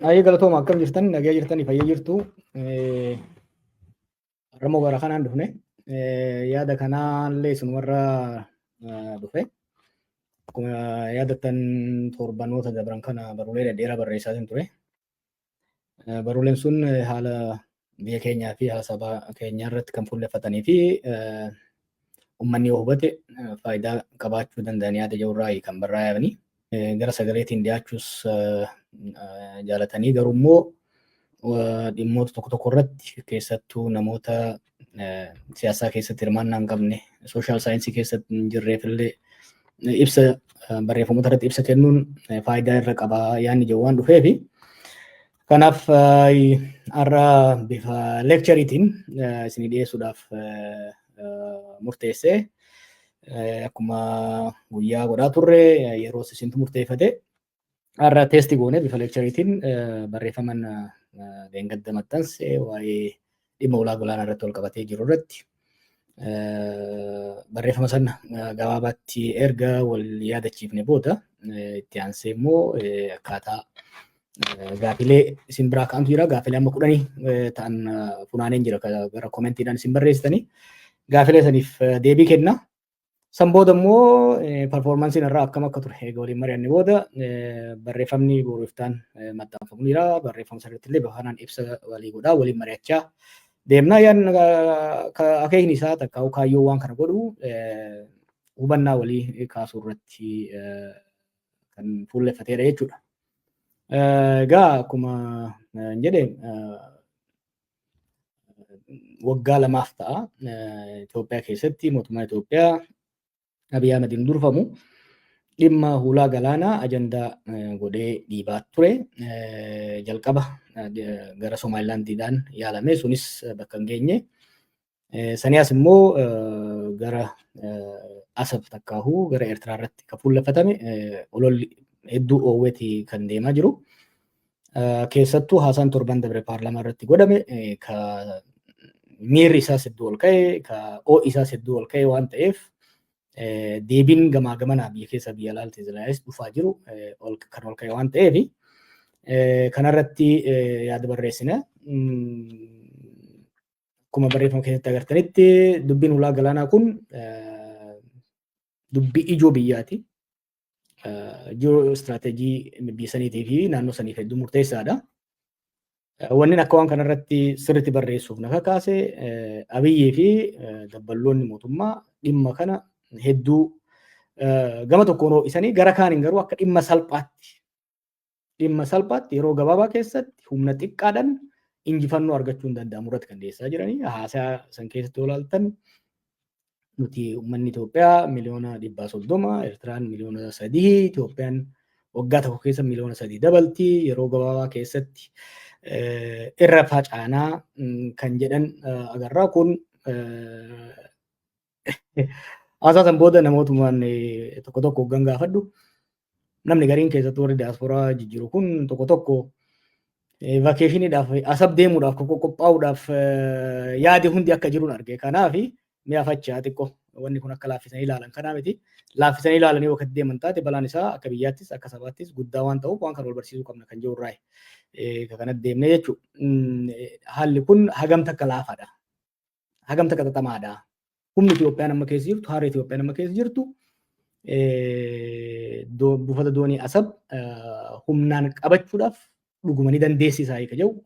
Baay'ee galatooma. Akkam jirtan? Nagaa jirtanii? Fayyaa jirtu? Har'a gara kanaan dhufne, yaada kanaallee isinumarra dhufe. Akkuma yaadattan, torbanoota dabran kana baruulee dhedheeraa barreessaa ture. Baruuleen sun haala biyya keenyaa fi haala saba keenyaa irratti kan fuulleffatanii fi uummanni yoo hubate faayidaa qabaachuu danda'an yaada jirurraa kan barraa'anii gara sagaleetiin dhiyaachuus jaalatanii, garuu immoo dhimmoota tokko tokko irratti, keessattuu namoota siyaasaa keessatti hirmaannaa hin qabne, social science keessatti hin jirreef illee ibsa barreeffamoota irratti ibsa kennuun faayidaa irra qabaa yaadni jiru waan dhufeefi. Kanaaf har'a bifa lectureiitiin isinii dhiyeessuudhaaf murteessee, akkuma guyyaa godhaa turre yeroo isintu murteeffate, har'a test goone bifa lectureiitiin barreeffaman leengadda maxxanse waa'ee dhimma ulaa galaanaa irratti wal qabatee jiru irratti barreeffama sana gabaabaatti erga wal yaadachiifne booda, itti aansee immoo akkaataa gaafilee isin biraa ka'antu jira. Gaafilee amma 10 ta'an funaaneen jira, gara commentiidhaan isin barreessitanii. Gaafilee saniif deebii kenna. San booda immoo performanceiin irraa akkam akka ture eega waliin mari'anne booda, barreeffamni boru iftaan maxxanfamu jira. Barreeffama sanarratti illee bifa kanaan ibsa walii godhaa waliin mari'achaa deemna. Yaan akeekni isaa takka kaayyoo waan kana godhu hubannaa walii kaasuu irratti kan fuulleffateedha jechuudha. Egaa akkuma jedhe, waggaa 2f ta'a. Itoophiyaa keessatti mootummaa Itoophiyaa Abiy Ahmediin durfamu dhimma hulaa galaanaa ajandaa godhee dhiibaa ture. Jalqaba gara Somaalilaandiidhaan yaalame, sunis bakka hin geenye. Sanii as immoo gara Asab takkaahuu gara Eertiraa irratti kan fuulleffatame ololli hedduu oowweeti kan deemaa jiru. Keessattuu haasaan torban dabre paarlaamaa irratti godhame ka miirri isaas hedduu ol ka'e, ka ho'i isaas hedduu ol ka'e waan ta'eef, deebiin gamaa gamanaa biyya keessa biyya alaalti Israa'elis dhufaa jiru kan ol ka'e waan ta'eef, kanarratti yaada barreessine. Akkuma barreeffama keessatti agartanitti, dubbiin ulaa galaanaa kun dubbii ijoo biyyaati. Geo strategy biyya saniitii fi naannoo saniif hedduu murteessaadha. Wanni akka waan kanarratti sirriitti barreessuuf na kakaase, Abiyyii fi dabballoonni mootummaa dhimma kana hedduu gama tokkoon ho'isanii, gara kaaniin garuu akka dhimma salphaatti yeroo gabaabaa keessatti humna xiqqaadhaan injifannoo argachuu hin danda'amu irratti kan dhiyeessaa jiranii. Haasaa san keessatti yoo ilaaltan, nuti uummanni Itoophiyaa miliyoona 130, Eertiraan miliyoona 3, Itoophiyaan waggaa tokko keessa miliyoona 3 dabalti, yeroo gabaabaa keessatti irra facaanaa kan jedhan agarraa. Kun haasaa san booda namootumaan tokko tokko hoggan gaafadhu, namni gariin, keessattuu warri diyaasporaa jijjiiru kun tokko tokko, vacationiidhaaf Asab deemuudhaaf qophaa'uudhaaf yaadi hundi akka jiruun arge. Kanaaf mi'a fachaa xiqqoo wanni kun akka laaffisanii ilaalan kanaa miti. Laaffisanii ilaalanii yoo deeman taate, balaan isaa akka biyyaattis akka sabaattis guddaa waan ta'uuf, waan kana wal barsiisuu qabna kan jiru irraa kanatti deemnee jechuudha. Haalli kun hagam takka laafaadha? Hagam takka xaxamaadha? Humni Itoophiyaan amma keessa jirtu, haala Itoophiyaan amma keessa jirtu, buufata doonii Asab humnaan qabachuudhaaf dhuguma ni dandeessisaa ka jedhu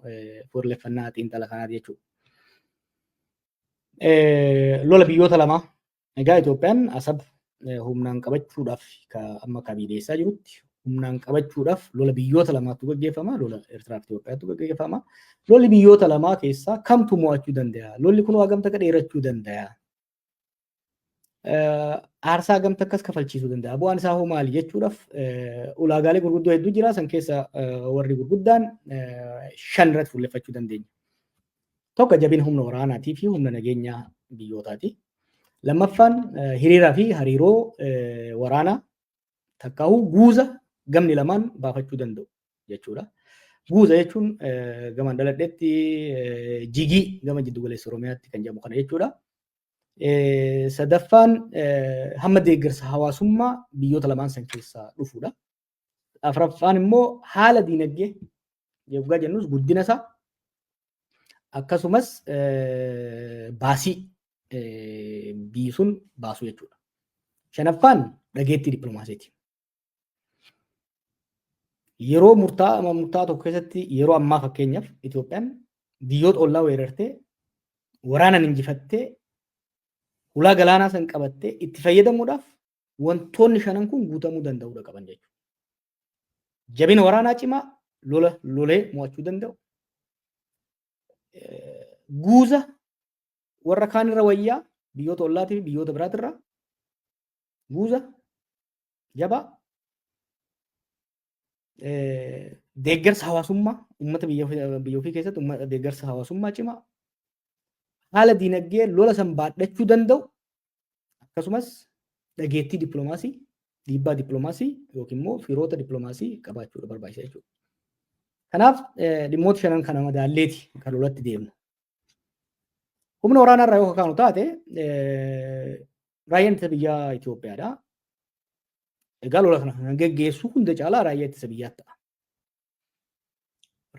fuulleffannaa xiinxala kanaati jechuudha. Lola biyyoota lamaa. Egaa Itoophiyaan Asab humnaan qabachuudhaaf amma kabiideessaa jirutti humnaan qabachuudhaaf lola biyyoota lamaatu gaggeeffama. Lola Eertiraa fi Itoophiyaatu gaggeeffama. Lolli biyyoota lamaa keessaa kamtu mo'achuu danda'a? Lolli kun hagam takka dheerachuu danda'a? Aarsaa hagam takkas kafalchiisuu danda'a? Bu'aan isaa hoo maali jechuudhaaf ulaagaalee gurguddoo hedduu jira. San keessa warri gurguddaan shan irratti fuulleffachuu dandeenya. Tokko, jabina humna waraanaatii fi humna nageenyaa biyyootaati. Lammaffaan, hiriiraa fi hariiroo waraanaa takkaa'uu guuza gamni lamaan baafachuu danda'u jechuudha. Guuza jechuun gamaan dhaladhetti jigii gama jiddu galeessa Oromiyaatti kan jedhamu kana jechuudha. Sadaffaan, hamma deeggarsa hawaasummaa biyyoota lamaan san keessaa dhufuudha. Afuraffaan immoo haala diinagdee Yoggaa jennus guddina isaa, akkasumas baasii biyyi sun baasu jechuudha. Shanaffaan dhageettii dippiloomaasiiti. Yeroo murtaa'aa tokko keessatti, yeroo ammaa fakkeenyaaf, Itoophiyaan biyyoota ollaa weerartee, waraanaan injifattee, ulaa galaanaa san qabattee itti fayyadamuudhaaf wantoonni shanan kun guutamuu danda'uudha qaban jechuudha. Jabina waraanaa cimaa lola lolee mo'achuu danda'u. Guuza warra kaan irra wayyaa, biyyoota ollaatii fi biyyoota biraatirraa guuza jabaa, deeggarsa hawaasummaa uummata biyya ofii keessatti deeggarsa hawaasummaa cimaa, haala diinagdee lola san baadhachuu danda'u, akkasumas dhageettii dippiloomaasii, dhiibbaa dippiloomaasii yookiin immoo firoota dippiloomaasii qabaachuudha barbaachisa jechuudha. Kanaaf dhimmoota shanan kana madaalleeti kan lolatti deemnu. Humna waraanaa irraa yoo kaanu taate, raayyaan ittisa biyyaa Itoophiyaadha. Egaa lola kana kan geggeessu hunda caalaa raayyaa ittisa biyyaa ta'a.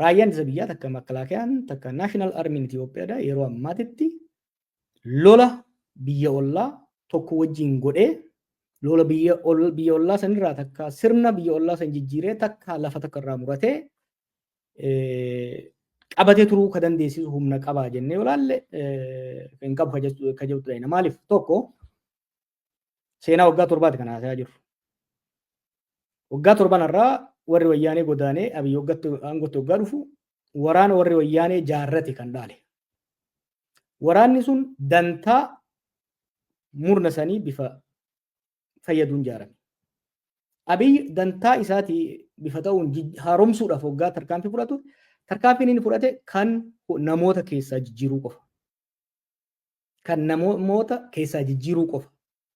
Raayyaan ittisa biyyaa, takka makkalaakayaan, takka national armyn Itoophiyaadha, yeroo ammaatitti lola biyya ollaa tokko wajjin godhee, lola biyya ollaa sanirraa takka sirna biyya ollaa san jijjiiree, takka lafa takka irraa muratee qabatee turuu ka dandeessisu humna qabaa jennee yoo ilaalle, hin qabu ka jettu. Maaliif? Tokko, seenaa waggaa 7ti kan haasayaa jirru. Waggaa 7n irraa warri wayyaanee godaanee Abiy aangootti waggaa dhufu, waraana warri wayyaanee jaarrate kan dhaale. Waraanni sun dantaa murna sanii bifa fayyaduun ijaarame. Abiy dantaa isaatii bifa ta'uun haaromsuudhaaf waggaa tarkaanfii fudhatu, tarkaanfiin inni fudhate kan namoota keessaa jijjiiruu qofa. Kan namoota keessaa jijjiiruu qofa.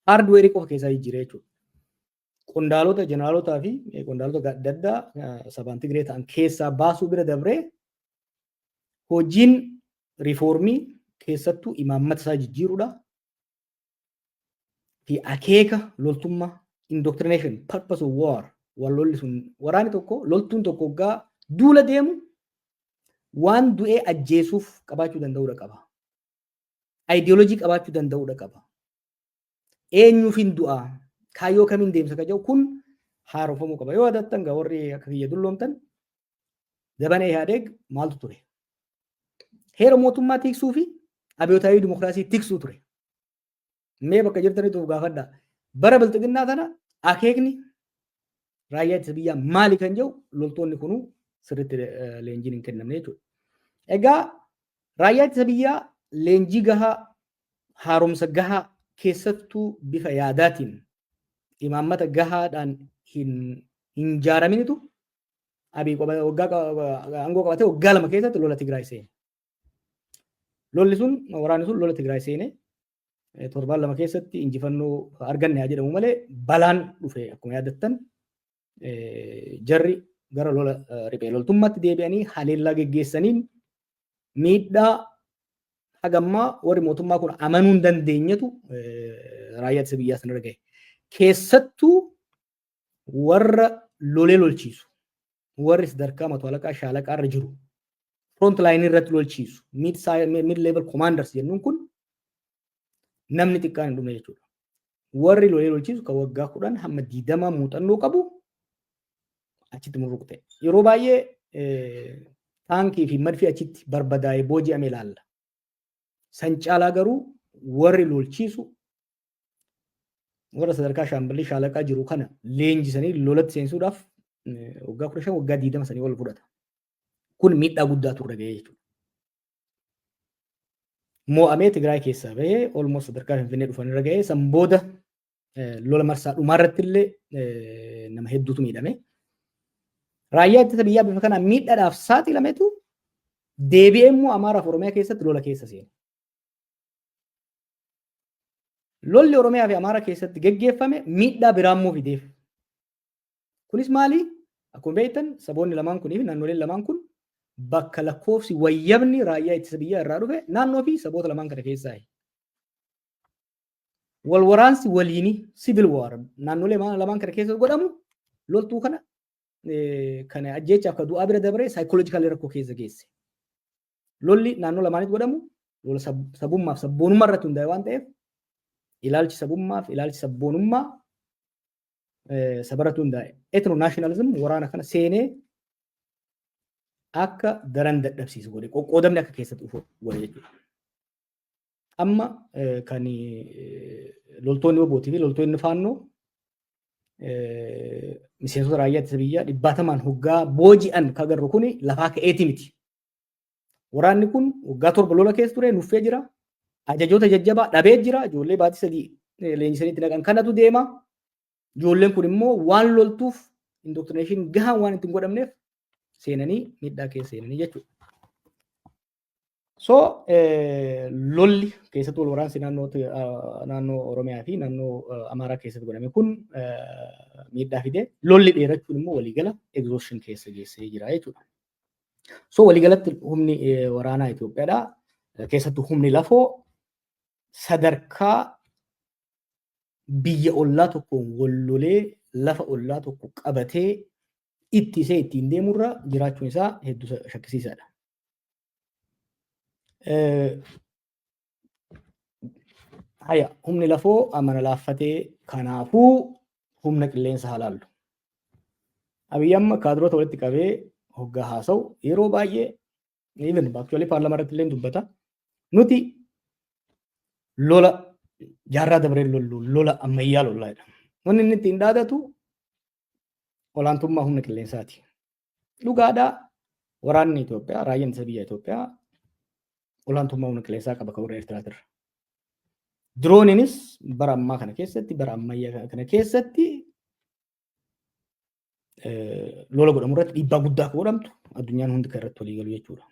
Hardware qofa keessaa jijjiiree jechuudha. Qondaalota, jeneraalotaa fi qondaalota adda addaa sabaan Tigree ta'an keessaa baasuu bira dabree, hojiin riifoormii keessattuu imaammata isaa jijjiiruudha fi akeeka loltummaa, indoctrination, purpose of war, wal lolli sun, waraanni tokko, loltuun tokko waggaa duula deemu waan du'ee ajjeesuuf qabaachuu danda'uudha qaba. Ayidiyoolojii qabaachuu danda'uudha qaba. Eenyuuf hin du'aa? Kaayyoo kamiin deemsa ka jedhu kun haaromfamuu qaba. Yoo yaadattan gaa, warri akka kiyya dulloomtan, zabana Ihaadeeg maaltu ture? Heera mootummaa tiksuu fi abiyyootaawi dimokiraasii tiksuu ture. Mee bakka jirtanitti of gaafadhaa. Bara bilxiginnaa kana akeekni raayyaa ittisa biyyaa maali kan jedhu loltoonni kunuu sirriitti leenjiin hin kennamne jechuudha. Egaa raayyaa ittisa biyyaa leenjii gahaa, haaromsa gahaa, keessattuu bifa yaadaatiin imaammata gahaadhaan hin ijaaraminitu Abiy waggaa aangoo qabatee waggaa 2 keessatti lola Tigraay seene. Lolli sun, waraanni sun lola Tigraay seene, torbaan 2 keessatti injifannoo arganne haa jedhamu malee, balaan dhufe akkuma yaadattan jarri gara lola riphee loltummaatti deebi'anii haleellaa geggeessaniin miidhaa hagammaa warri mootummaa kun amanuu hin dandeenyetu raayyaa ittisa biyyaa sanarra gahe. Keessattuu warra lolee lolchiisu, warri sadarkaa mato alaqaa, shaalaqaa irra jiru, front line irratti lolchiisu, mid level commanders jennuun kun, namni xiqqaan hin dhumne jechuudha. Warri lolee lolchiisu kan waggaa 10 hamma 20 muuxannoo qabu achitti murruqte. Yeroo baay'ee taankii fi madfi achitti barbadaa'ee booji'ame ilaalla. San caalaa garuu warri lolchiisu, warra sadarkaa shaamballii, shaalaqaa jiru kana leenjisanii lolatti seensuudhaaf waggaa 15, waggaa 20 sanii ol fudhata. Kun miidhaa guddaa turre ga'ee jechuudha. Moo'amee Tigraay keessaa bahee almost sadarkaa Finfinnee dhufan irra ga'ee, san booda lola marsaa dhumaarratti illee nama hedduutu miidhame. Raayyaa ittisa biyyaa bifa kanaan miidhaadhaaf saaxilametu deebi'ee immoo Amaaraa fi Oromiyaa keessatti lola keessa seene. Lolli Oromiyaa fi Amaaraa keessatti geggeeffame miidhaa biraa immoo fideef. Kunis maali? Akkuma beektan, saboonni lamaan kunii fi naannoleen lamaan kun bakka lakkoofsi wayyabni raayyaa ittisa biyyaa irraa dhufe naannoo fi saboota lamaan kana keessaa. Wal waraansi waliini, civil war, naannolee lamaan kana keessatti godhamu loltuu kana Kana ajjeechaaf ka du'aa bira dabaree psychological rakkoo keessa geesse. Lolli naannoo lamaanitti godhamu lola sabummaaf sabboonummaa irratti hundaa'e waan ta'eef, ilaalchi sabummaaf ilaalchi sabboonummaa sabarratti hundaa'e. Ethno nationalism waraana kana seenee akka daran dadhabsiisu godhe, qoqqoodamni akka keessatti dhufu godhe jechuudha. Amma kan loltoonni WBOtii fi loltoonni Faannoo miseensota raayyaa ittisa biyyaa dhibbaatamaan hoggaa booji'an kan agarru kuni lafaa ka'eeti miti. Waraanni kun waggaa 7 lola keessa ture, nuffee jira. Ajajoota jajjabaa dhabee jira. Ijoollee baatii 3 leenjisanii itti naqan kanatu deema. Ijoolleen kun immoo waan loltuuf indoctrination gahaan waan ittiin godhamneef seenanii miidhaa keessa seenanii jechuudha. So lolli keessattuu wal waraansi naannoo Oromiyaa fi naannoo Amaaraa keessatti godhame kun miidhaa fide, lolli dheerachuun immoo waliigala exhaustion keessa geessee jira jechuudha. So waliigalatti humni waraanaa Itoophiyaadhaa, keessattuu humni lafoo, sadarkaa biyya ollaa tokkoon wal lolee lafa ollaa tokko qabatee ittisee ittiin deemurra jiraachuun isaa hedduu shakkisiisaadha. Haya, humni lafoo amana laaffatee, kanaafuu humna qilleensa haa laallu. Abiyyi amma kaadiroota walitti qabee hoggaa haasa'u yeroo baay'ee, even actually paarlaamaa irratti illee dubbata. Nuti lola jaarraa dabaree lollu, lola ammayyaa lollaa jedha. Wanni inni ittiin dhaadatu olaantummaa humna qilleensaati. Dhugaadhaa, waraanni Itoophiyaa, raayyaan ittisa biyya Itoophiyaa olaantummaa humna qilleensaa qaba kan warra Eertiraatirra. Dirooniinis bara ammaa kana keessatti, bara ammayyaa kana keessatti lola godhamu irratti dhiibbaa guddaa akka godhamtu addunyaan hundi kan irratti walii galu jechuudha.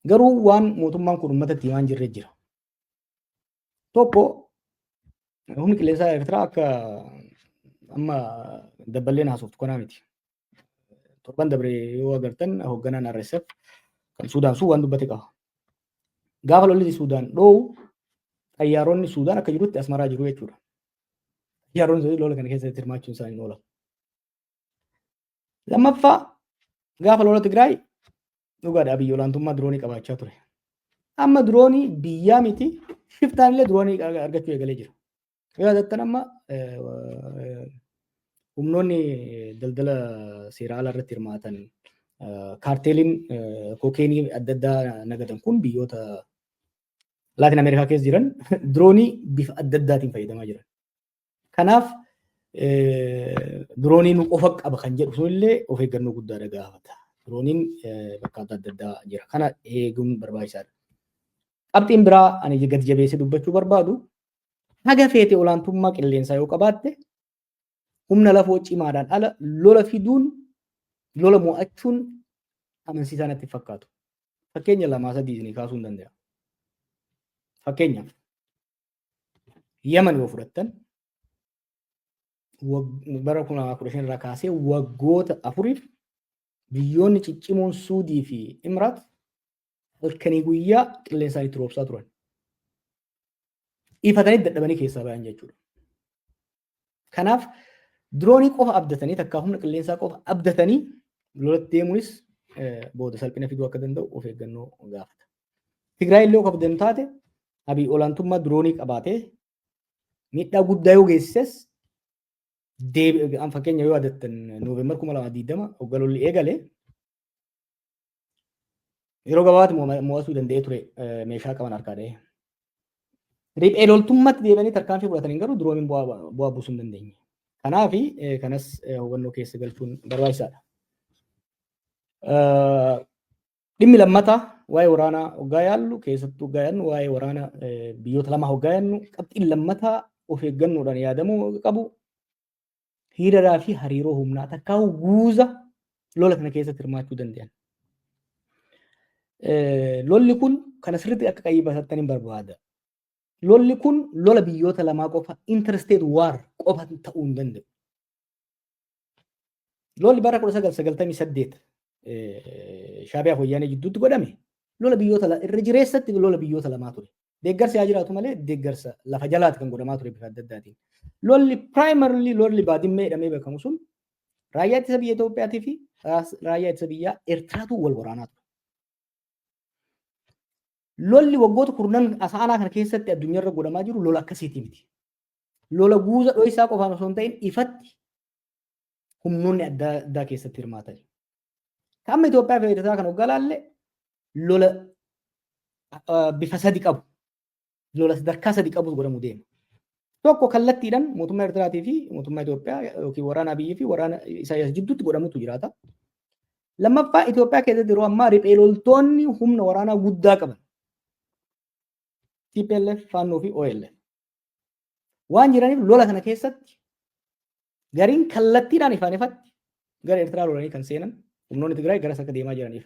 Garuu waan mootummaan kun uummatatti himaa hin jirre jira. Tokko, humni qilleensaa Eertiraa akka amma dabballeen haasoftu kanaa miti. Torban dabre yoo agartan hoogganaan RSF kan Suudaan sun waan dubbate qaba. Gaafa lolli Suudaan dho'u xayyaaronni Suudaan akka jirutti Asmaraa jiru jechuudha. Xayyaaronni sun lola kana keessatti hirmaachuun isaanii hin oolan. Lammaffaa, gaafa lola Tigraay dhugaadha, biyya olaantummaa diroonii qabaachaa ture. Amma diroonii biyyaa miti, shiftaan illee diroonii argachuu eegalee jira. Yoo yaadattan, amma humnoonni daldala seera alaa irratti hirmaatan, kaarteeliin kookeenii adda addaa nagadan kun biyyoota Laatin Ameerikaa keessa jiran diroonii bifa adda addaatiin fayyadamaa jiran. Kanaaf diroonii nu qofa qaba kan jedhu sunillee of eeggannoo guddaadha gaafata. Dirooniin bakka adda addaa jira. Kana eeguun barbaachisaadha. Qabxiin biraa ani gadi jabeessee dubbachuu barbaadu, haga feete olaantummaa qilleensaa yoo qabaatte humna lafoo cimaadhaan ala lola fiduun, lola mo'achuun amansiisaa natti fakkaatu. Fakkeenya lamaa sadii isinii kaasuu hin danda'a. Fakkeenyaaf, Yaman yoo fudhattan, bara 2015 irraa kaasee waggoota 4f biyyoonni ciccimoon Suudii fi Imiraat halkanii guyyaa qilleensaan itti roobsaa turan. Ifatanii dadhabanii keessaa bayan jechuudha. Kanaaf diroonii qofa abdatanii, takkaa humna qilleensaa qofa abdatanii lolatti deemuunis booda salphina fiduu akka danda'u of eeggannoo gaafata. Tigraay illee of abdatan taate, Abiy olaantummaa diroonii qabaatee miidhaa guddaa yoo geessises, deebi fakkeenya yoo yaadattan, November 2020 hogga lolli eegale yeroo gabaabaatti mo'atuu danda'ee ture meeshaa qaban harkaa dha'ee. Riphee loltummaatti deebi'anii tarkaanfii fudhatanii garuu dirooniin bu'aa buusuu hin dandeenye. Kanaaf kanas hubannoo keessa galchuun barbaachisaadha. Dhimmi lammataa waa'ee waraanaa hoggaa yaallu, keessattuu hoggaa yaadnu waa'ee waraana biyyoota lama hoggaa yaadnu, qabxiin lammataa of eeggannoodhaan yaadamuu qabu hiriiraa fi hariiroo humnaa takkaa guuza lola kana keessatti hirmaachuu danda'an. Lolli kun kana sirriitti akka qayyibatattan hin barbaada. Lolli kun lola biyyoota lamaa qofa, interstate war qofa ta'uu hin danda'u. Lolli bara 1998 Shaabiyaa fi Wayyaanee jidduutti godhame lola biyyoota irra jireessatti lola biyyoota lamaa ture. Deeggarsi haa jiraatu malee deeggarsa lafa jalaati kan godhamaa ture bifa adda addaatiin. Lolli primarily lolli Baadimmee jedhamee beekamu sun Raayyaa ittisa biyya Itoophiyaatii fi raayyaa ittisa biyyaa Eertiraatu wal waraanaa ture. Lolli waggoota kurnan asaanaa kana keessatti addunyaarra godhamaa jiru lola akkasiitii miti. Lola guuza dho'isaa qofaan osoo hin ta'in, ifatti humnoonni adda addaa keessatti hirmaatan. Amma Itoophiyaa fi Eertiraa kan hoggaa laalle, lola bifa sadi qabu. Lola sadarkaa sadi qabu godhamu deema. Tokko, kallattiidhaan mootummaa Eertiraatii fi mootummaa Itoophiyaa yookiin waraana Abiyyi fi waraana Isaayyaas jidduutti godhamutu jiraata. Lammaffaa, Itoophiyaa keessatti yeroo ammaa riphee loltoonni humna waraanaa guddaa qaban, TPLF, Faannoo fi OLF waan jiraniif, lola kana keessatti gariin kallattiidhaan ifaan ifatti gara Eertiraa lolanii kan seenan, humnoonni Tigraay garas akka deemaa jiraniif.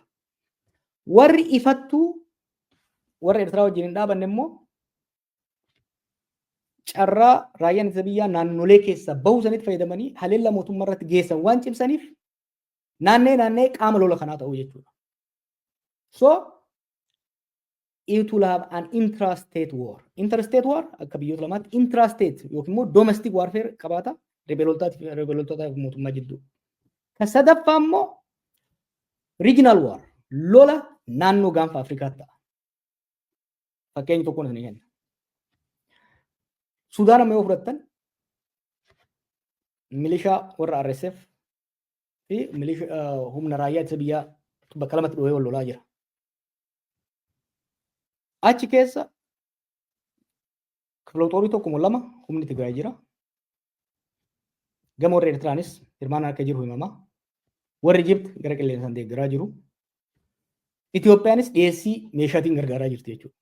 Warri ifattuu warra Eertiraa wajjin hin dhaabanne immoo carraa raayyaan ittisa biyyaa naannolee keessa bahuu sanitti fayyadamanii haleellaa mootummaa irratti geessan waan cimsaniif, naannee naannee qaama lola kanaa ta'uu jechuudha. So it will have an intrastate war. Interstate war akka biyyoota lamaatti, intrastate yookiin immoo domestic warfare qabaata riphee loltootaa fi mootummaa jidduu. Kan sadaffaa immoo regional war, lola naannoo Gaanfa Afrikaatti ta'a. Fakkeenya tokkoon isinii kenna. Sudaan amma yoo fudhattan, milishaa warra RSF fi humna raayyaa ittisa biyyaa bakka lamatti dhohee wal lolaa jira. Achi keessa kifla tokko moo lama humni Tigraay jira. Gama warra Eertiraanis hirmaannaan akka jiru himama. Warri Ijipt gara qilleensaan deeggaraa jiru. Itoophiyaanis dhiyeessii meeshaatiin gargaaraa jirti jechuudha.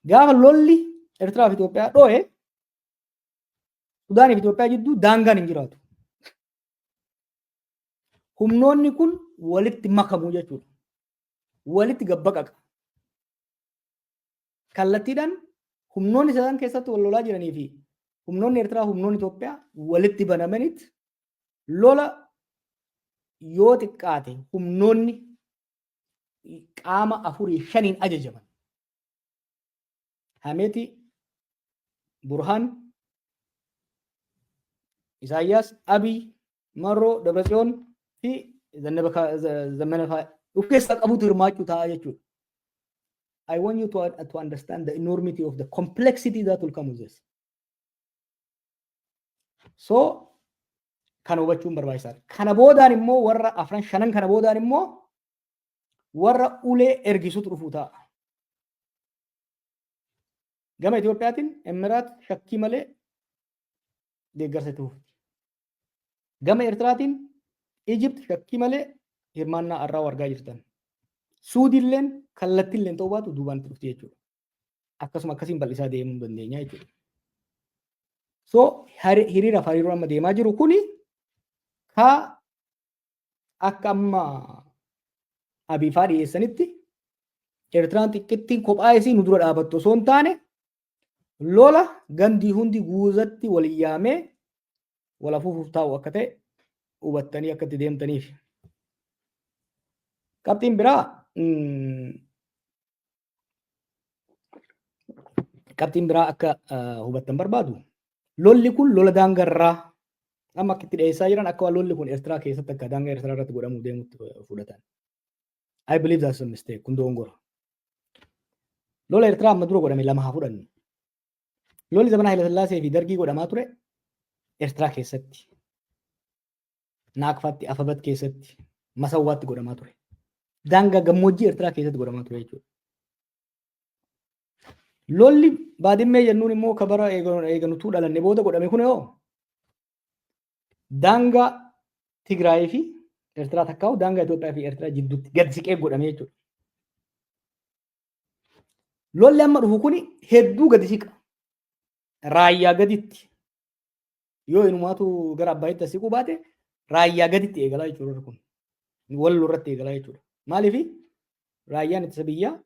Gaafa lolli Eertiraa fi Itoophiyaa dho'e, Sudaanii fi Itoophiyaa jidduu daangaan hin jiraatu. Humnoonni kun walitti makamu jechuudha. Walitti gabbaqaqa. Kallattiidhaan humnoonni sadan keessatti wal lolaa jiranii fi humnoonni Eertiraa, humnoonni Itoophiyaa walitti banamanitti lola yoo xiqqaate humnoonni qaama afurii shaniin ajajaman, Hameeti, Burhaan, Isaayyaas, Abiy, Marroo, Dabratsiyoon fi Zammana fa'aa of keessaa qabutu hirmaachuu ta'a jechuudha. I want you to understand the enormity of the complexity that will come with this. So, kana hubachuun barbaachisaadha. Kana boodaan immoo, warra afran shanan kana boodaan immoo, warra ulee ergisutu dhufuu ta'a. Gama Itoophiyaatiin Emiraat shakkii malee deeggarsa itti fufti. Gama Eertiraatiin Ijipt shakkii malee hirmaannaa arraa argaa jirtan. Suudiilleen kallattiilleen ta'uu baatu duubaan itti dhufti jechuudha. Akkasuma akkasiin bal'isaa deemuu dandeenya jechuudha. So hiriira fi hariiroo amma deemaa jiru kuni ka akka amma Abiifaa dhiyeessanitti Eertiraan xiqqittiin kophaa isii nu dura dhaabattu osoo hin taane, lola gandii hundi guuzatti wal yaamee wal afuufuuf taa'u akka ta'e hubattanii akka itti deemtaniif. Qabxiin biraa akka hubattan barbaadu, lolli kun lola daangarraa amma akka itti dhiyeessaa jiran, akka waan lolli kun Eertiraa keessatti, akka daangaa Eertiraa irratti godhamuu deemutti fudhatan. I believe that's a mistake. Kun dogongora. Lola Eertiraa amma dura godhame lama haa fudhannu. Lolli zamana Haayila Sillaasee fi Dargii godhamaa ture Eertiraa keessatti. Naaqfaatti, Afabat keessatti, Masawwaatti godhamaa ture. Daangaa gammoojjii Eertiraa keessatti godhamaa ture jechuudha. Lolli Baadimmee jennuun immoo ka bara eeganutuu dhalanne booda godhame kun yoo daangaa Tigraayii fi Eertiraa takkaa'u daangaa Itoophiyaa fi Eertiraa jidduutti gad siqee godhame jechuudha. Lolli amma dhufu kuni hedduu gadi siqa. Raayyaa gaditti yoo inumaatu gara Abbaayitti siquu baate, raayyaa gaditti eegalaa jechuudha kun. Walloo irratti eegalaa jechuudha. Maaliif? Raayyaan ittisa biyyaa